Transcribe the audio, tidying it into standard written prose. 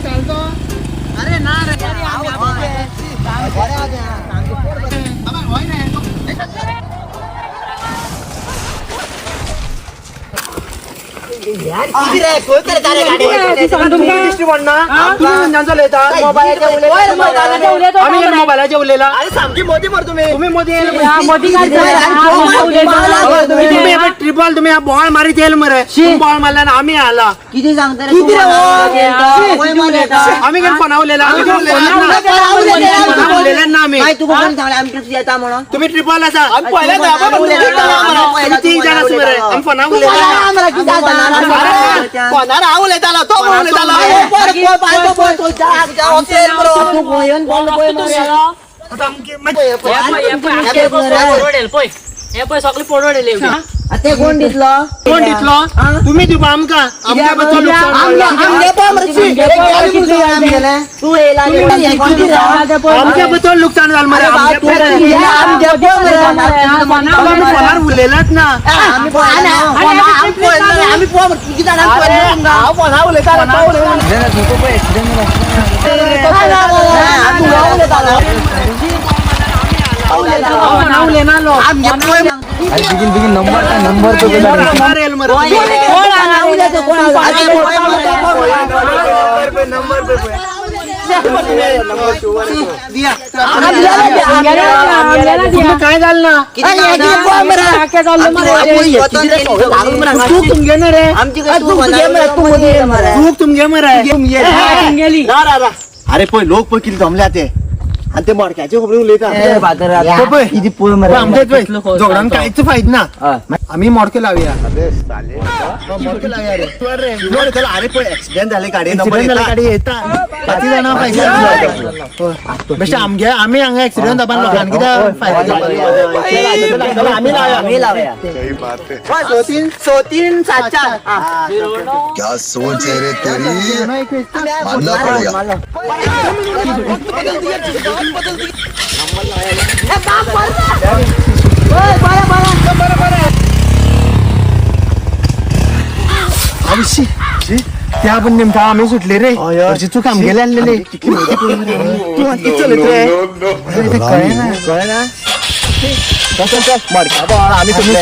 चालतो. अरे ना रे, मोबायलाचे उलयला. सामकी मोदी मर तुम्ही. तुम्ही मोदी. मोदी. तुम्ही ट्रिपल, तुम्ही बॉल मारीत येईल मरे. बॉल मारला आणि आम्ही आला. किती सांगता रे? किती रे? आम्ही काय फोना उलयला? आम्ही कोण उलयला ना आम्ही? काय तुका कोण सांगले आम्ही ट्रिप येता म्हणून? तुम्ही ट्रिपल आसा. आम्ही पळयला ना, बाबा, तुम्ही तीन जाण आसा मरे. आम्ही फोना उलयला. फोनार हांव उलयतालो, तो कोण उलयतालो? तू गोंयन बोल पळय मरे. ते कोण दिसलो? कोण दितलो? तुम्ही दिवपा आमकां. आमच्या बद्दल नुकसान जालें. तू येयला. आमच्या बद्दल नुकसान जालें मरे. आमच्या बाबा, आमी फोनार उलयलाच ना. हांव फोनार उलयतालो, तो उलयतालो. फोना उलयना लो. बेगीन बेगीन नंबर नंबर तो नंबर येयल मरे. दिया. तुमकां काय जालें ना? चूक तुमगे न्हू रे. चूक तुमगे मरे. अरे पळय, लोक पळय कितें जमल्या ते आनी ते मडक्याचे खबरी उलयता. पळय आमचे पळय झगड्यान कांयच फायदो ना. आमी मडक्यो लावया. मडक्यो लावया रे. अरे पळय, एक्सिडेंट जाले गाडये नंबर. एक्सिडेंट जाल्या गाडी येता पांच जाणां फायदो. बेश्टे आमगे आमी हांगा एक्सिडेंट जावपाक लोकांक कित्याक फायदो जावपाक? आमी लावया. आमी लावया. 6 3 6 3 7 4. क्या सोच है रे तेरी, मानना पड़ेगा. आवशी त्या पण नेमका आम्ही सुटले रे. हरशी चूक आमगेले आसलेली. तूं कितें चलयत रे? अरे, ते कळना. कळ्ळें ना? चल चल, मडक्या आमी सुटले.